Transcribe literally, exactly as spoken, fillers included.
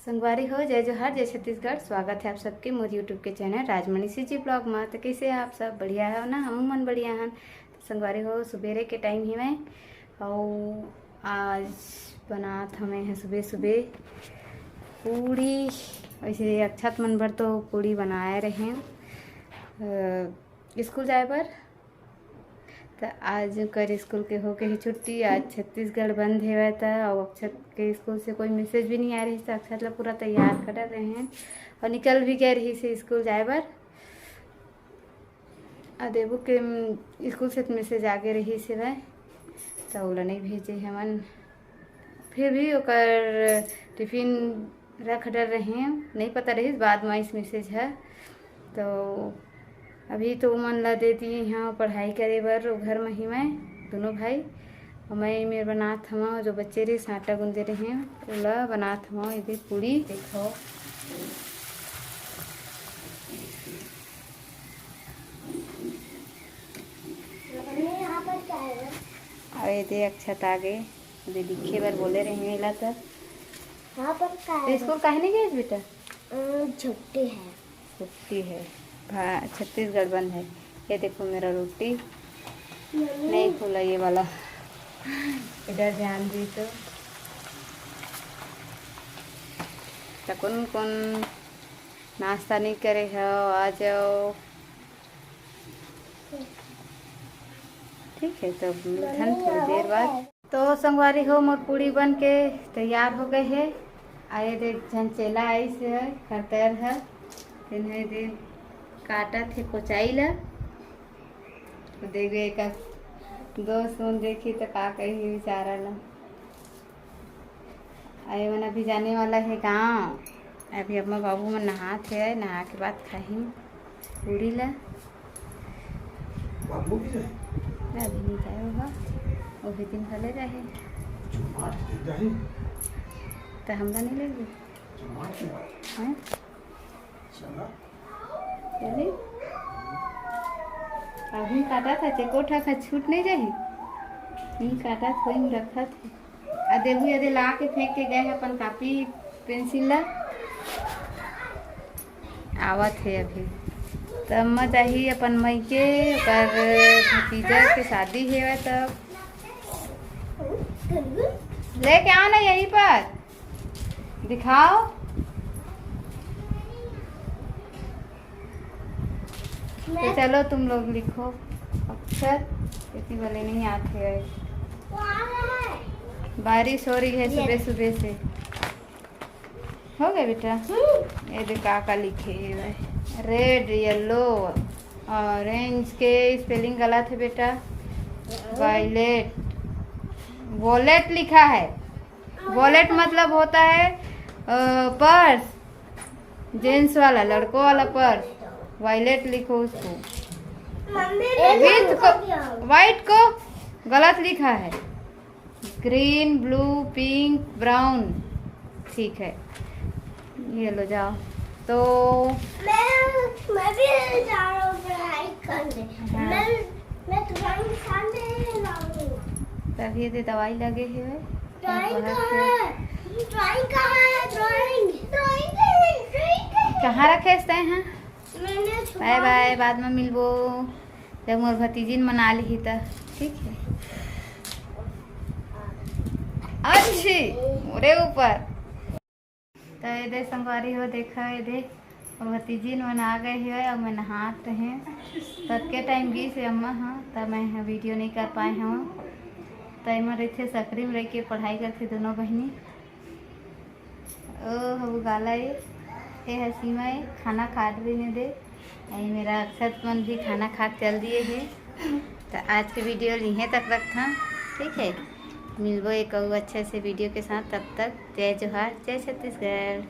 संगवारी हो, जय जोहार, जय छत्तीसगढ़। स्वागत है आप सबके मोर YouTube के चैनल राजमणि CG ब्लॉग में। तो कैसे हैं आप सब? बढ़िया है ना? हम मन बढ़िया हन। तो संगवारी हो, सुबेरे के टाइम हवय, अउ आज बनात हमें हैं सुबह सुबह पूड़ी। वैसे अक्षत मन बर तो पूड़ी बनाए रहे हैं, अ, स्कूल जाए बर। त आज ओकर स्कूल के होके ही छुट्टी, आज छत्तीसगढ़ बंद हेवय। त अउ अक्षत के स्कूल से कोई मैसेज भी नहीं आ रही, त अक्षत ला पूरा तैयार कर रहे हैं अउ निकल भी गए रही से स्कूल जाए बर। अउ देबू के, उम, स्कूल से मैसेज आगे रही से वह, त ओला नहीं भेजे हमन। फिर भी ओकर टिफिन रख डर रहे हैं, नहीं पता रही बाद में इस मैसेज है। तो अभी तो उमन ला दे दिए हैं पढ़ाई करे बर, वो घर में ही मैं दोनों भाई, और मैं मेर बनात हवा, जो बच्चे रहे आटा गूंदे रहे हैं, ओला बनात हवा इधर पूड़ी। देखो, अरे दे अक्षत आ गए, दे लिखे बर बोले रहे हैं ला तो। यहाँ पर का तो है? स्कूल काहे नहीं गए बेटा? अ, छुट्टी है। छुट्टी है, भा-, छत्तीसगढ़ बंद है। ये देखो मेरा रोटी मम्मी। नहीं खुला ये वाला, इधर ध्यान दी तो। तो कौन कौन नाश्ता नहीं करे हो, आ जाओ। ठीक है, तो मिलथन थोड़ी देर बाद। तो संगवारी हो, मोर पूड़ी बन के तैयार हो गए है। आए देख, झन चेला आइस है, खरतर है, तेने दे काटत हे कोचाई ला। तो देख, एक दोस्त मन देखी तो का कही बेचारा ला। अरे मन अभी जाने वाला है गाँव। अभी अम्मा बाबू मन नहात है, नहा के बाद खाही पूड़ी ला। बाबू भी जाए? अभी नहीं जाए होगा, वो भी दिन भले जाए। जुम्मा के दिन जाए। तो हमरा नहीं लेंगे। जुम्मा के बाद। हैं? चला। चली। अभी काटा था, चेकोठा का छूट नहीं जाही। नहीं काटा था, वही रखा था। आ देबू यदि ला के फेंक के गए हैं अपन कॉपी पेंसिल ला। आवत है अभी। तब मैं जाही अपन मइके, ओकर भतीजा के शादी हेवय तब। लेके आओ ना यहीं पर, दिखाओ। तो चलो तुम लोग लिखो अक्षर, इतनी वाले नहीं आते हैं। बारिश हो रही है सुबह सुबह से। हो गया बेटा? ये देख का का लिखे है, रेड, येलो, ऑरेंज के स्पेलिंग गलत है बेटा। वायलेट, वॉलेट लिखा है। वॉलेट मतलब होता है पर्स, जेंट्स वाला, लड़कों वाला पर्स। वायलेट लिखो उसको। विथ को, व्हाइट को गलत लिखा है। Green, blue, pink, brown. ठीक है, ये लो जाओ। तो मैं, मैं भी जा रहा हूँ पढ़ाई करने। हाँ। मैं, मैं तुम्हारे साथ नहीं रहूँगी। तब ये दे दवाई लगे हुए। ड्राइंग कहाँ है? ड्राइंग कहाँ है? ड्राइंग, ड्राइंग कहाँ है? ड्राइंग कहाँ है? कहाँ रखे इसते हैं? मैंने छुपा बाय बाय, बाद में मिलबो, जब मोर भतीजिन मना लिही त। ठीक है, अच्छी, मोरे ऊपर। त ये दे संगवारी हो, देखा ये दे, मोर भतीजिन मन आ गए हुए, अब मैं नहात रहे। ततके टाइम गई से अम्मा, हाँ, तब मैं वीडियो नहीं कर पाए हूँ। त एमन रहिथे सकरी में रह के पढ़ाई करथे दोनों बहिनी। ओ हो गाला ए, ए ह सीमा ए, खाना खात भी नहीं दे। आई मेरा अक्षत मन भी खाना खा के चल दिए है। तो आज के वीडियो ल इहें तक रखथन, ठीक है, मिलबो एक अउ अच्छे से वीडियो के साथ। तब तक जय जोहार, जय छत्तीसगढ़।